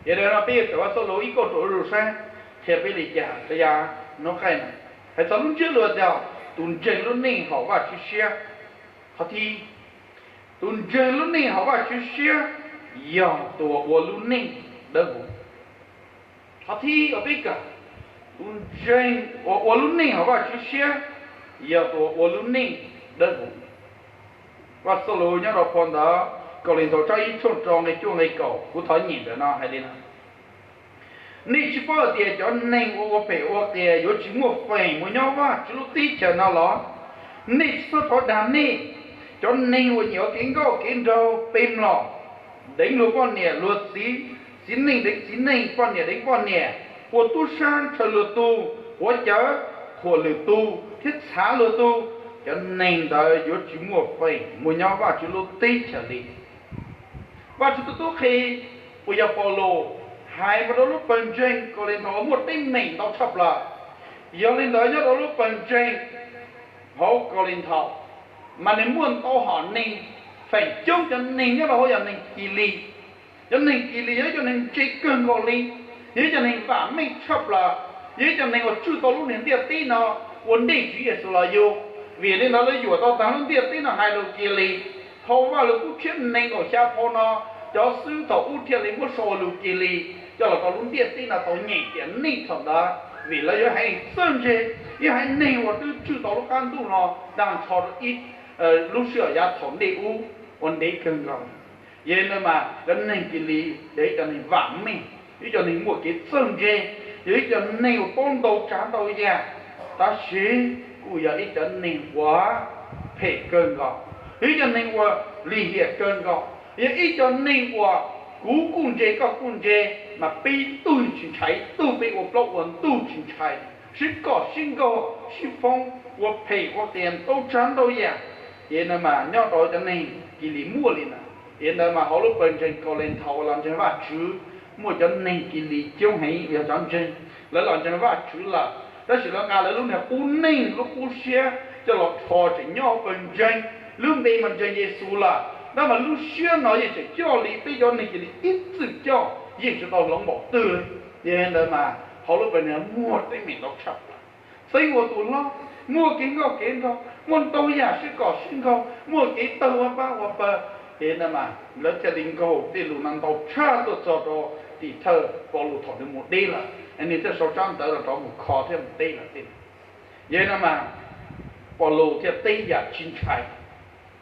Yog li no peb yuav raws Vaj Xauj Lus ib kauj rau lub saib qhia peb li cas rau yav hnub qaij no. Hais txog lub ntsiab lus tias tus ntseeg lub neej haum Vajtswv siab. Qhov thib, tus ntseeg lub neej haum Vajtswv siab yog tus uas ua lub neej dawb huv. Qhov thib uas peb kawm, tus ntseeg uas ua lub neej haum Vajtswv siab yog tus uas ua lub neej dawb huv. Vaj Xauj Lus nyob rau phau ntawv Kaus Lis Nthaus tshooj ib tshooj rau nqe cuaj nqe kaum, kuv thov nyeem ntawm no hais li no: Nej tsis paub hais tias cov neeg uas ua phem ua qias yuav tsis muaj feem mus nyob Vajtswv lub teb chaws no los? Nej tsis txhob rov dag nej, cov neeg uas nyiam ua kev nkauj kev nraug, pe mlom, deev luag poj niam luag txiv, txiv neej deev txiv neej, poj niam deev poj niam, ua tub sab ntshaw luag tug, quav cawv, qhuas lwm tug thiab txhav luag tug, cov neeg ntawd yuav tsis muaj feem mus nyob Vajtswv lub teb chaws li. Vajtswv tus tub qhe uas yog Paulus hais mus rau lub pawg ntseeg Kaus Lis Nthaus uas muaj teeb meem ntau tshaj plaws. Yog li ntawd nyob rau lub pawg ntseeg hauv Kaus Lis Nthaus mas nws muaj ntau hom neeg, feem coob cov neeg nyob rau hauv yog neeg Kilis. Cov neeg Kilis yog ib cov neeg ntse kawg nkaus li, yog ib cov neeg vam meej tshaj plaws, yog ib cov neeg uas tswj tau lub niag ntiaj teb no ua ntej Tswv Yexus los yug. Vim li ntawd lawv yuam tau tag lub ntiaj teb no hais lus Kilis. Phau Vajluskub tshiab nees nkaum xya phau no, cov xib hwb thaum ub thiaj li muab sau ua lus Kilis coj los rau lub ntiaj teb no tau nyeem tias nej thaum ntawd, vim lawv yog haiv neeg txawj ntse, yog haiv neeg uas twb tswj tau lub qab ntuj no tag nrho rau ib lub sij hawm yav thaum ntej ub uas ntev kawg nkaus. Yog li ntawd mas cov neeg Kilis yog ib cov neeg vam meej, ib cov neeg muaj kev txawj ntse, yog ib cov neeg uas paub ntau tsav ntau yam, tab sis kuj yog ib cov neeg uas phem kawg nkaus, yog ib cov neeg uas lim hiam kawg nkaus, yog ib cov neeg uas kuv kuj ntse koj kuj ntse, mas peb tug tsis ntshai, tug peb ua plaub ua ntug tsis ntshai, sib kom sib nkaug sib foob, ua phem ua qias ntau tsav ntau yam. Yog li ntawd mas nyob rau cov neeg Kilis muaj li ntawd. Yog li ntawd mas hauv lub pawg ntseeg Kaus Lis Nthaus uas los ntseeg Vajtswv muaj cov neeg Kilis coob heev uas yog cov ntseeg, lawv los ntseeg Vajtswv lawm tab sis lawv nqa lawv lub niag qub neej lub qub siab coj los rho tseem nyob hauv pawg ntseeg. Lub npe mas ntseeg Yexus lawm, tab mas lub siab no yeej tseem coj li peb cov neeg Kilis ib txwm coj, yeej tsis tau hloov npaum twg li. Yog li ntawd mas hauv lub pawg ntseeg muaj teeb meem ntau tshaj plaws. Txheeb ua tus hlob, muaj kev nkauj kev nraug, muaj ntau yam sib kom sib nkaug, muaj kev tawg ua pab ua pawg. Yog li ntawd mas lawv thiaj li nkaug tej lus no ntau tshaj tuaj txog rau tim thawj Paulus thaum nws mus deb lawm, nws thiaj sau tsab ntawv los rov mus kho thiab mus teb lawm tej. Yog li ntawd mas Paulus thiaj teb yam tsis ntshai,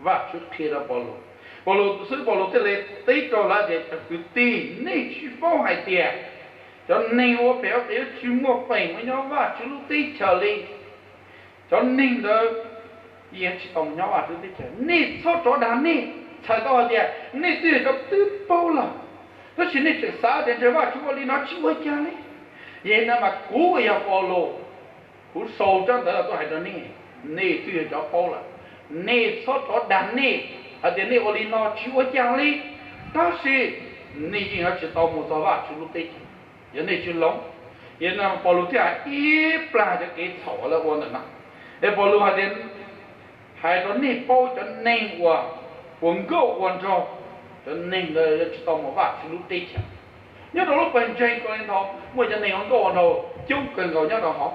Vajtswv qhia rau Paulus. Paulus, xib hwb Paulus thiaj li teb rau lawv tias, cov kwv tij, nej tsis paub hais tias cov neeg ua phem ua qias yuav tsis muaj feem mus nyob Vajtswv lub teb chaws li. Cov neeg ntawd yeej tsis tau mus nyob Vajtswv teb chaws. Nej txhob rov dag nej, txhais tau hais tias nej twb yog cov twb paub lawm, tab sis nej tseem xav tias ntseeg Vajtswv ua li no tsis ua cas li. Yog li ntawd mas kuv uas yog Paulus, kuv sau tsab ntawv los tuaj hais rau nej, nej twb yog cov paub lawm, nej txhob rov dag nej hais tias nej ua li no tsis ua cas li, tab sis nej yeej yuav tsis tau mus txog Vajtswv lub teb chaws yog nej tsis hloov. Yog li ntawd Paulus thiaj hais ib plag cov kev txhaum lawv ua ntawm no. Es Paulus hais tias, hais rau nej paub, cov neeg uas ua nkauj ua nraug, cov neeg ntawd yuav tsis tau mus Vajtswv lub teb chaws. Nyob rau lub pawg ntseeg Kaus Lis Nthaus muaj cov neeg ua nkauj ua nraug coob kawg nkaus nyob rau hauv.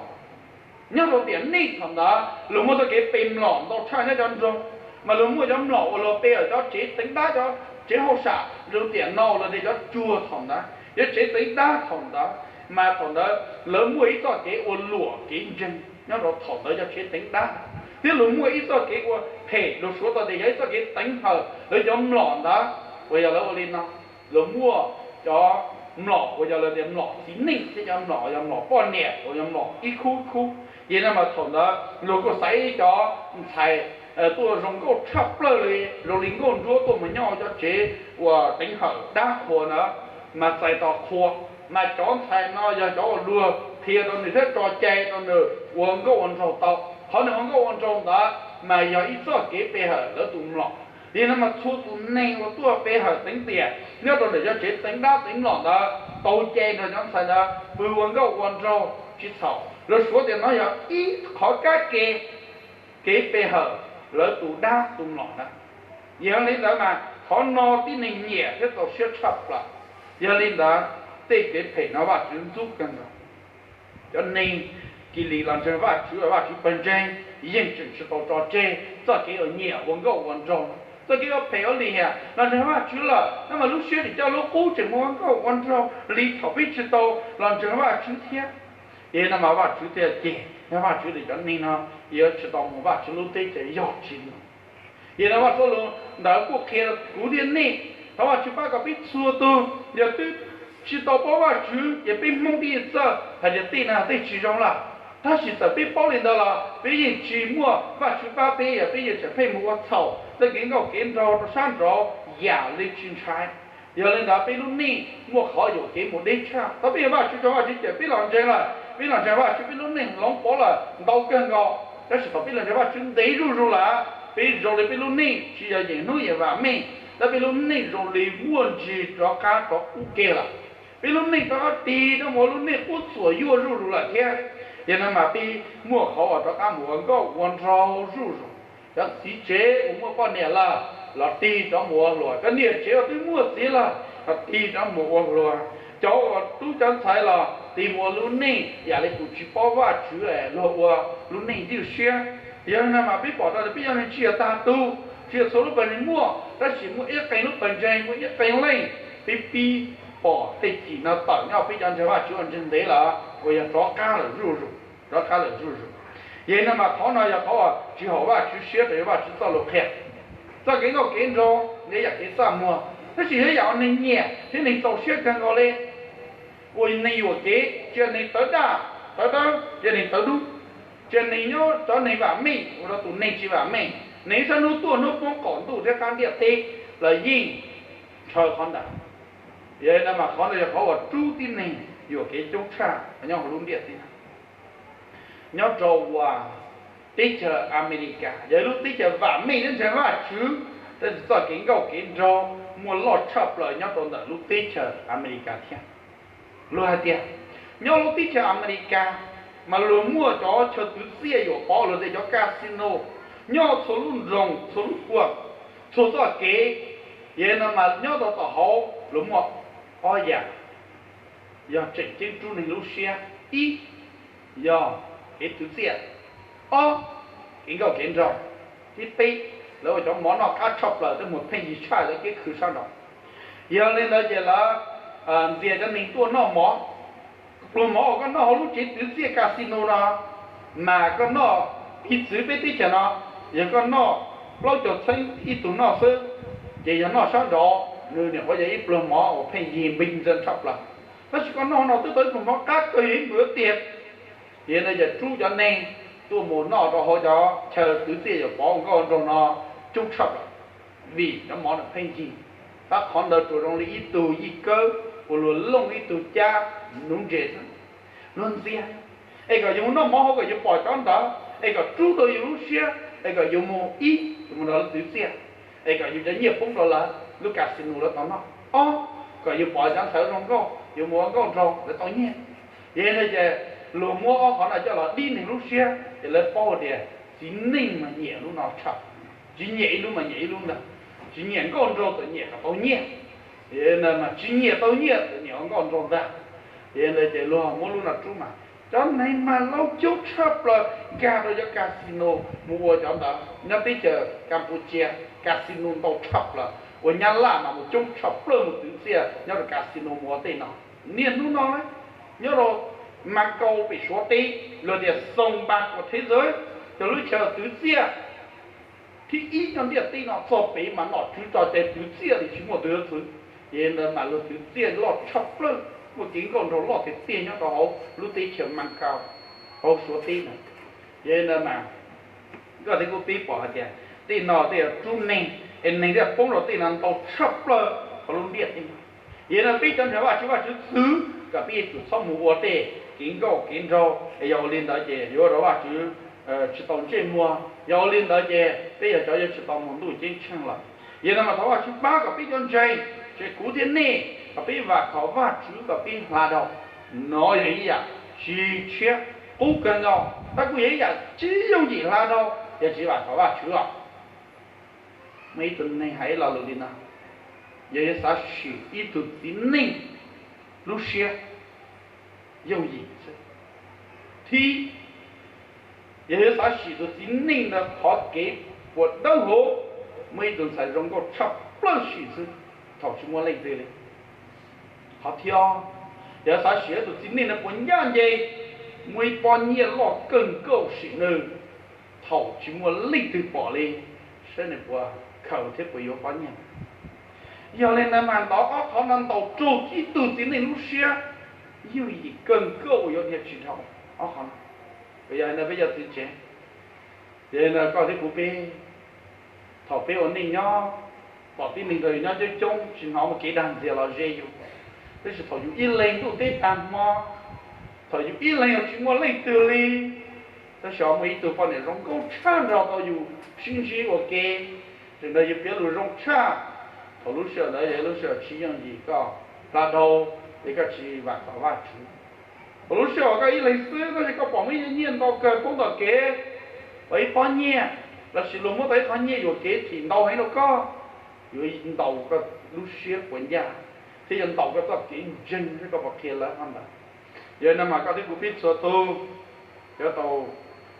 Nyob rau tiam neej thaum ntawd luag muaj txoj kev pe mlom ntau tshaj nyob cov nroog, mas luag muaj cov mlom uas luag pe hawm cov tsev teev dab, cov tsev hauj sam, rau tiam no los tias cov tsuag thaum ntawd, cov tsev teev dab thaum ntawd, mas thaum ntawd lawv muaj ib txoj kev ua luam kev ntseeg nyob rau thaum ntawd cov tsev teev dab, thiab luag muaj ib txoj kev ua phem, luag suav tau tias yog ib txoj kev teev hawm lawv cov mlom ntawd uas yog lawv ua li no. Luag muaj cov mlom uas yog lawv tias mlom txiv neej thiab cov mlom uas yog mlom poj niam uas yog mlom ib khub khub. Yog li no mas thaum ntawd luag kuj xaiv cov ntxhais tuaj zoo nkauj tshaj plaws li, zoo li nkauj nruab tuaj mus nyob cov tsev uas teev hawm dab qhuas ntawd, mas txais tos qhua, mas cov ntxhais no yog cov uas luag qhia rau nws thiab tso cai rau nws ua nkauj ua nraug tau. Qhov nws ua nkauj ua nraug ntawd mas yog ib txoj kev pe hawm lawv tus mlom. Yog li no mas txhua tus neeg uas tuaj pe hawm teev tiam nyob rau ntawm cov tsev teev dab teev mlom ntawd tau cai nrog cov ntxhais ntawd pw ua nkauj ua nraug tsis txhaum. Luag suav tias no yog ib qhov kab ke, kev pe hawm lawv tus dab tus mlom ntawd. Yog li ntawd mas qhov no tib neeg nyiam thiab txaus siab tshaj plaws. Yog li ntawd, Tej kev phem no Vajtswv ntxub kawg nkaus. Cov neeg Kilis los ntseeg Vajtswv, Vajtswv pawg ntseeg yeej tseem tsis tau tso tseg txoj kev uas nyiam ua nkauj ua nraug, txoj kev ua phem ua lim hiam. Los ntseeg Vajtswv lawm no mas lub siab tseem coj lub qub tseem mus ua nkauj ua nraug li thaum peb tsis tau los ntseeg Vajtswv thiab. Yog no mas Vajtswv thiaj cem, yog Vajtswv tias cov neeg no yuav tsis tau mus Vajtswv lub teb chaws yog tsis li. Yog no Vajtswv lus ntawd kuj qhia kuv thiab nej, thov Vajtswv pab kom peb txhua tus yog twb tsis tau paub Vajtswv ces peb Hmoob twb yeej txawj hais tias tej no tej tsis zoo lawm. Tab sis txawm peb paub li ntawd los peb yeej tsis muaj Vajtswv pab peb, yog peb yeej tseem pheej mus ua txhaum txoj kev nkauj kev nraug rau sab nraud yam li tsis ntshai. Yog li ntawd peb lub neej muaj qhov yuam kev mus deb tshaj. Thaum peb yog Vajtswv tsaug Vajtswv cawm peb los ntseeg lawm, peb los ntseeg Vajtswv peb lub neej hloov pauv lawm ntau kawg nkaus. Tab sis thaum peb los ntseeg Vajtswv ntev zuj zus lawm, peb zoo li peb lub neej tsis yog yeem hnub yeem vam meej, tab peb lub neej zoo li muaj ntsis rov qab rov qub kiag lawm. Peb lub neej rov qab tig rov mus ua lub neej qub txuam yuaj zuj zus lawm thiab. Yog no mas peb muaj qhov uas rov qab mus ua nkauj ua nraug zuj zus. Cov txiv tsev uas muaj poj niam lawm los tig rov mus ua hluas, cov niam tsev uas twb muaj txiv lawm los tig rov mus ua hluas, cov uas tub cov ntxhais los tig mus ua lub neej yam li tus tsis paub Vajtswv luag ua lub neej ywj siab. Yog no mas peb pom tau tias peb cov neeg tsis yog tag tug, tsis yog txhua lub pawg ntseeg muaj, tab sis muaj ib qee lub pawg ntseeg, muaj ib qee leej, peb pib pom tej chim no tawm nyob peb cov ntseeg Vajtswv ua ntseeg ntev lawm uas yog rov qab lawm zuj zus, rov qab lawm zuj zus. Yog no mas qhov no yog qhov uas tsis haum Vajtswv siab rau yog Vajtswv txoj lus qhia. Txoj kev nkauj kev nraug yog yam kev txaj muag, tab sis yog yam uas neeg nyiam thiab neeg txaus siab kawg nkaus li. Ua neeg yuam kev, cia neeg tawv daj tawv dawb, cia neeg tawv dub, cia neeg nyob cov neeg vam meej ua rau tus neeg tsis vam meej. Neeg ib sab hnub tuaj hnub poob qaum ntuj thiab qab ntiaj teb los yeej ntshaw qhov ntawd. Yog no mas qhov ntawd yog qhov uas rub tib neeg yuam kev coob tshaj nyob hauv lub ntiaj teb no. Nyob rau uas teb chaws Amelikas yog ib lub teb chaws vam meej thiab ntseeg Vajtswv, tab sis txoj kev nkauj kev nraug muaj loj tshaj plaws nyob rau ntawm lub teb chaws Amelikas thiab. Luag hais tias nyob lub teb chaws Amelikas mas luag muaj cov chaw twv txiaj yuam pov, luag tias cov casino nyob txhua lub nroog, txhua lub puag, txhua txoj kev. Yog no mas nyob rau tom hauv luag muaj ob yam yog tseem ceeb rub neeg lub siab. Ib, yog kev twv txiaj. Ob, kev nkauj kev nraug. Thib peb, lawv ua cov mov noj qab tshaj plaws, tej muag pheej yig tshaj lawv kev khw sab nraud. Yog li ntawd ces lawv ntxias cov neeg tuaj noj mov. Pluag mov uas koj noj hauv lub tsev twv txiaj casino no mas koj noj, piv txwv peb teb chaws no, yog koj noj plaub caug txheeb ib tug noj xwb, ces yog noj sab nraud nws nyuam qhuav yog ib pluag mov uas pheej yig npig ntxeev tshaj plaws. Tab sis koj noj no twb tau ib pluag mov qab kawg yog ib npws tiag. Yog no ces rub cov neeg tuaj mus noj rau hauv cov chaw twv txiaj yuam pov nkauj nraug no coob tshaj plaws, vim cov mov no pheej yig. Tab qhov ntawd tsuas zoo li ib tug yij kawb uas luag looj ib tug cab nuv ntses xwb, luag ntxias. Es kom yus mus noj mov hauv kom yus pom cov ntawd, es kom rub tau yus lub siab, es kom yus mus, ib, yus mus nrog lawv twv txiaj, es kom yus cov nyiaj poob rau lawv lub casino lawv tau noj. Ob, kom yus pom cov ntxhais zoo nkauj, yus mus ua nkauj nraug lawv tau nyiaj. Yog li ntawd ces luag muab ob qhov no coj los dib neeg lub siab, ces lawv paub tias txiv neej mas nyiam lub no tshaj, tsis nyiam ib lub mas nyiam ib lub ntag. Tsis nyiam nkauj nraug txawm nyiam kom tau nyiaj, tsis nyiam tau nyiaj txawm nyiam ua nkauj nraug ntag. Yog li ntawd ces luag muab lub no rub mas cov neeg mas laus coob tshaj plaws nkag rau cov casino mus ua cov ntawd. Nyob teb chaws Kampuchia casino ntau tshaj plaws, ua Nyab Laj mas mus coob tshaj plaws mus twv txiaj nyob rau casino mus ua tej no. Niaj hnub no nyob rau Macau pem Suav teb, luag tias Sông Bạc của thế giới, cov lub chaw twv txiaj thib ib nyob ntiaj teb no, txog pem mas nom tswv tso cai twv txiaj li tsis muaj tus yuav txwv. Yog li ntawd mas luag twv txiaj loj tshaj plaws, muaj kev nkauj nraug loj tiag tiag nyob rau hauv lub teb chaws Macau, hauv Suav teb na. Yog li ntawd mas koj thiaj kuj pib pom hais tias tej no tej yog rub neeg, es neeg thiaj poob rau tej no ntau tshaj plaws hauv lub ntiaj teb no. Yog li ntawd peb cov ntseeg Vajtswv, Vajtswv txwv kom peb yuav tsum txhob mus ua tej kev nkauj kev nraug, es yog ua li ntawd ces yuav ua rau Vajtswv tsis tau ntsej muag, yog ua li ntawd ces peb yog cov yuav tsis tau mus ntuj ceeb tsheej lawm. Yog li ntawd mas thov Vajtswv pab kom peb cov ntseeg, tseem kuv thiab nej, kom peb vam khom Vajtswv kom peb hla dhau. No yog ib yam tsis tshiab, qub kawg nkaus, tab kuj yog ib yam tsis yooj yim hla dhau yog tsis vam khom Vajtswv os. Muaj ib tug neeg hais ib lo lus li no: yog yuav xav sim ib tug txiv neej lub siab yooj yim xwb. Thib, yog yuav xav sim tus txiv neej ntawd qhov kev puas dawb huv, muaj ib tug ntxhais zoo nkauj tshaj plaws sim xwb thaum tsis muaj leej twg li. Qhov thib ob, yog xav sim tus txiv neej ntawd puas ncaj ncees, muaj ib pob nyiaj loj kawg nkaus sim nws thaum tsis muaj leej twg pom li, saib nws puas khaws thiab puas yuav pob nyiaj. Yog li ntawd mas ntov ob qhov no ntaus raug ib tug txiv neej lub siab yooj yim kawg nkaus uas yuav dhia tsis dhau ob qhov no. Yog li ntawd peb cov txiv tsev, yog li ntawd koj thiab kuv peb, thaum peb ua neej nyob, pom tib neeg nrog yus nyob coob coob tsis hnov muaj kev dag ntxias los ze yus, tab sis thaum yus ib leeg ntuj teb tag hmo, thaum yus ib leeg tsis muaj leej twg li, tab sis ho muaj ib tug poj niam zoo nkauj tshaj nrog tau yus sib ntsib ua ke, thaum ntawd yus piav lus zoo tshaj, thaum lub sij hawm ntawd yog lub sij hawm tsis yooj yim koj hla dhau, es koj tsis vam khom Vajtswv. Thaum lub sij hawm koj ib leeg xwb tab sis koj pom muaj ib nyiaj ntau kawg poob tom kev, pom ib pob nyiaj, lossis luag muab tau ib qho nyiaj yuam kev thim ntau heev rau koj, yuav ntaus koj lub siab puas ncaj, thiab yuav ntaus koj txoj kev ntseeg thiab koj puas qhia lawv qhov ntawd. Yog li no mas koj thiab kuv peb txhua tus yuav tau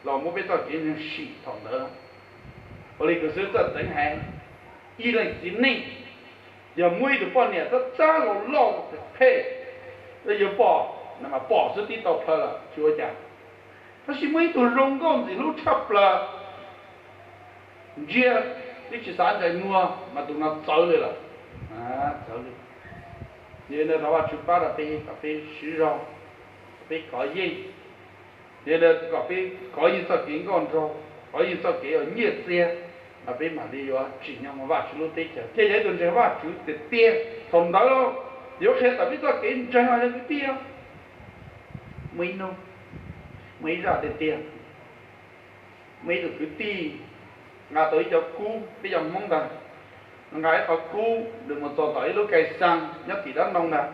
los muab peb txoj kev ntseeg sim thaum ntawd. Ua li kuv xwb txawj teev hais, ib leej txiv neej, yog muaj ib tug poj niam txab txab laus loj phem, yuav pom, pom xwb tib tau plhaw lawm tsis ua cas, tab sis muaj ib tug zoo nkauj ntxim hlub tshaj plaws, ntsia twb tsis xav ntsais muag mas tus no txawv li lawm, txawv li. Yog li ntawd thov Vajtswv pab rau peb kom peb siv zog, kom peb kov yeej, yog li ntawd kom peb kov yeej txoj kev nkauj nraug, kov yeej txoj kev uas nyiaj txiag, mas peb mam li yuav tsim nyog mus Vajtswv lub teb chaws thiaj yog ib tug ntseeg Vajtswv tiag tiag. Thaum ntawd los yuav qhia tawm peb txoj kev ntseeg os cov kwv tij. Muaj ib hnub, muaj ib zaj tiag tiag, muaj ib tug kwv tij nqa tau ib co kub, peb cov Hmoob ntag, nqa ib qho kub nws mus txog tom ib lub kai xaa nyob tim dab ntoo ntag,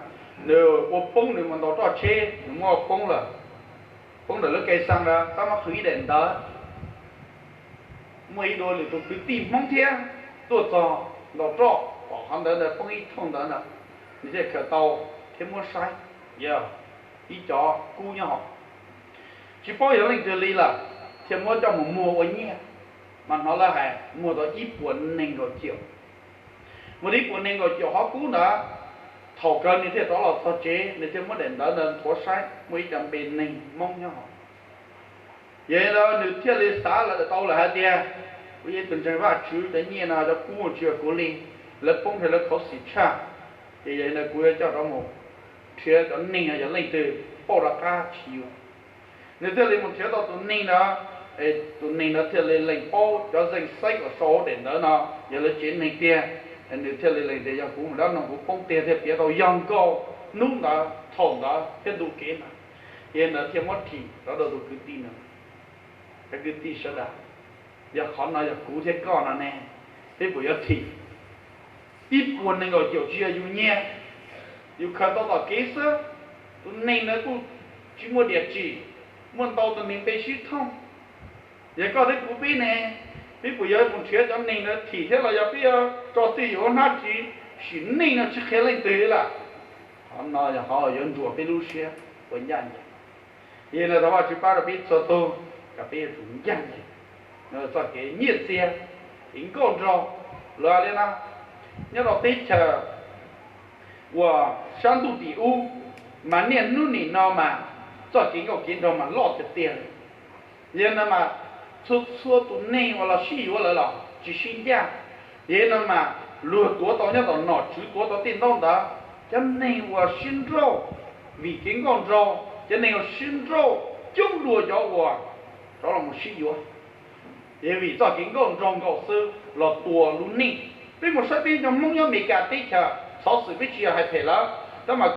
nws ua poob, nws mus ntaus roj tsheb nws muab ua poob lawm, poob ntawm lub kai xaa ntawd tab muab qhwv ib daim ntawv. Muaj ib dua lwm tus kwv tij Hmoob thiab tuaj txog ntaus roj pom qhov ntawv ntawd poob ib thooj ntawd ntag, nws thiaj khaws tau thiab muab saib, yog ib co kub nyob hauv, tsis paub yog leej twg li lawm, thiaj muab coj mus muag ua nyiaj, mas hnov lawv hais muag tau ib puas nees nkaum caum. Muag tau ib puas nees nkaum caum qhov kub ntawd, thaum kawg nws thiaj rov los txog tsev, nws thiaj muab daim ntawv ntawd nthuav saib muaj ib co npe neeg Hmoob nyob hauv. Yog li ntawd nws thiaj li xav lawm tau lawm hais tias, kuv yog ib tug ntseeg Vajtswv, cov nyiaj no cov kub tsis yog kuv li, lawv poob nrhiav lawv khuv xim tshaj, ces yog li ntawd kuv yuav coj rov mus nrhiav cov neeg yog leej twg pauj rov qab tsis yuav. Nws thiaj li mus nrhiav tau tus neeg ntawd, tus neeg ntawd thiaj li lees paub cov zeej xeeb uas sau hauv daim ntawv no yog lawv tsev neeg tiag. Nws thiaj li lees tias yog kuv mus dab no kuv poob tiag thiaj piav tau yog nkauj hnub ntawd thaum ntawd thiab ntu kev ntawd. Yog li ntawd thiaj muab thim rau tus kwv tij ntawd. Cov kwv tij sawv daws, yog qhov no yog kuv thiab koj no ne, peb puas yuav thim? Ib puas nees nkaum caum tsis yog yus nyiaj, yus khaws tau tom kev xwb. Tus neeg ntawd kuj tsis muaj diam tsim, muaj ntau tus neeg npe sib thooj. Yog koj thiab kuv peb ne, peb puas yuav mus nrhiav cov neeg ntawd thim thiab los yog peb yuav tso twj ywm ua hnab ris sim neej no tsis qhia leej twg li lawm? Qhov no yog qhov yuav ntsuas peb lub siab puas ncaj ncees. Yog li ntawd thov Vajtswv pab rau peb txhua tus kom peb yuav tsum ncaj ncees txoj kev nyiaj txiag, kev nkauj nraug. Luag li no, nyob rau teb chaws uas sab ntuj tim ub, mas niaj hnub nim no mas txoj kev nkauj kev nraug mas loj tiag tiag li. Yog li no mas txhua txhua tus neeg uas los sib yuav lawm los tsis sib ncaj. Yog li no mas luag tuav tau nyob tom nom tswv, tuav tau tej ntaub ntawv, cov neeg uas sib nrauj vim kev nkauj nraug, cov neeg uas sib nrauj coob dua cov uas rov los mus sib yuav. Yog vim txoj kev nkauj nraug nkaus xwb los tua lub neej. Peb mus saib peb cov Hmoob nyob Amelikas teb chaws, xov xwm peb tsis yog hais phem lawv, tab mas